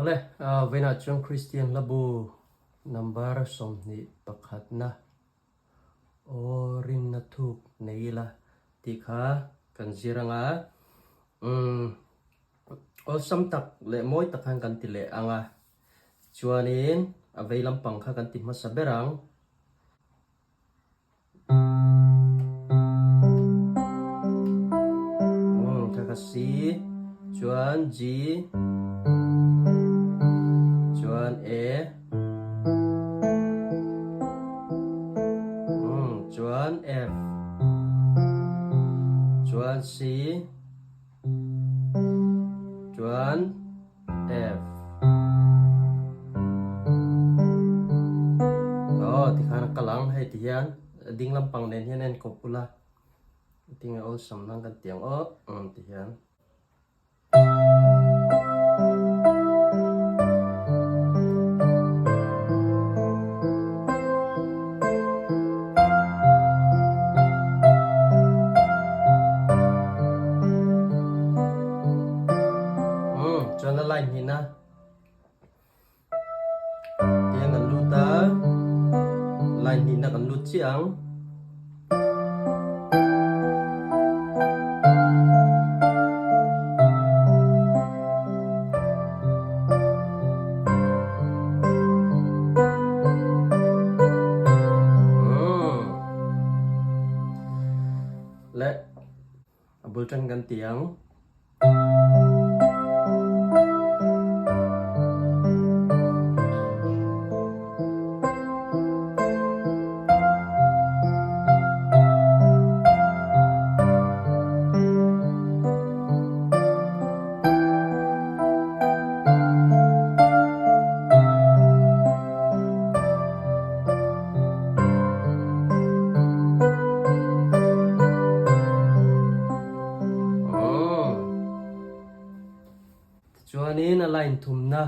Awle, vawiinah chuan Kristian hlabu number 21 na aw rinna thuk nei ila tih kha kan zir ang a. Umm, awlsam tak leh mawi tak khan kan ti leh ang a. Chuanin a vei lampang kha kan ti hmasa ber ang. Kha kha C, chuan G, chuan A, chuan F, chuan C, chuan F. Aw tikhan a kal ang hei ti hian ding lampang nen hian a inkawp ula tinge awlsam nan kan ti ang aw ti hian. Umm chuan a line hnih na tiang kan lut a line hnih na kan lut chiah ang. Umm leh a bul tan kan ti ang. Tichuanin a line thumna.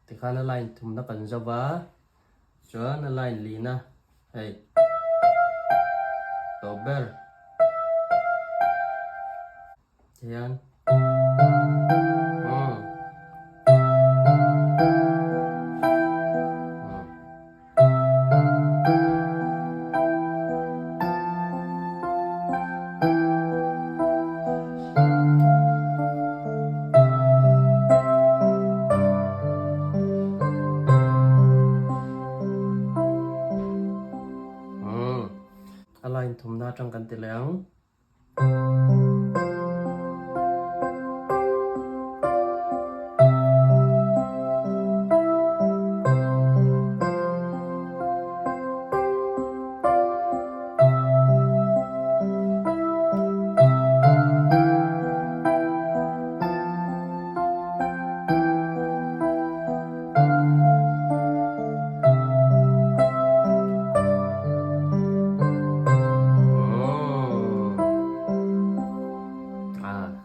Tikhan a line thumna kan zo va, chuan a line lina hei tawp ber tihian umm. A line thumna atang kan ti leh ang.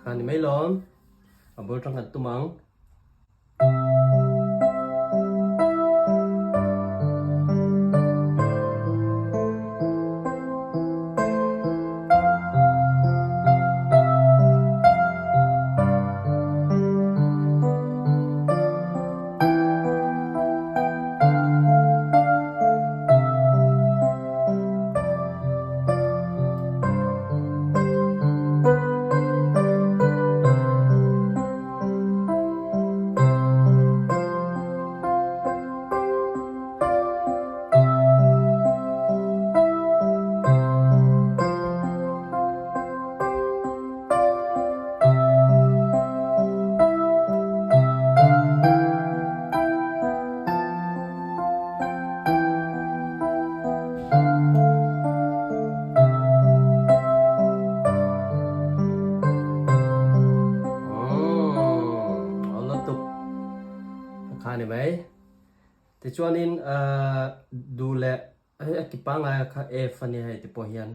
A ni mai lawm a bul tang kan tum ang. Kha ni mai. Tichuanin duh leh hei a ki pangngai kha F a nia hei ti pawh hian.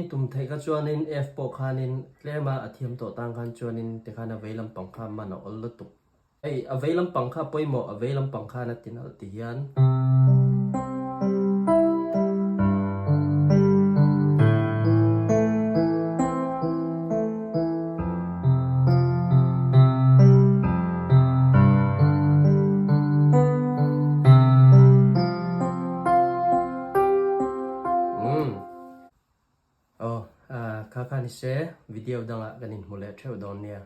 in tum theih kha chuanin F pawh khanin tlema a thiam tawh tang khan chuanin tikhan a vei lampang kha man a awl lutuk. Hei a vei lampang kha pawimawh a vei lampang khan a ti nalh ti hian. Umm. Aw, kha kha ni se, video dangah kan inhmu leh theuh dawn nia.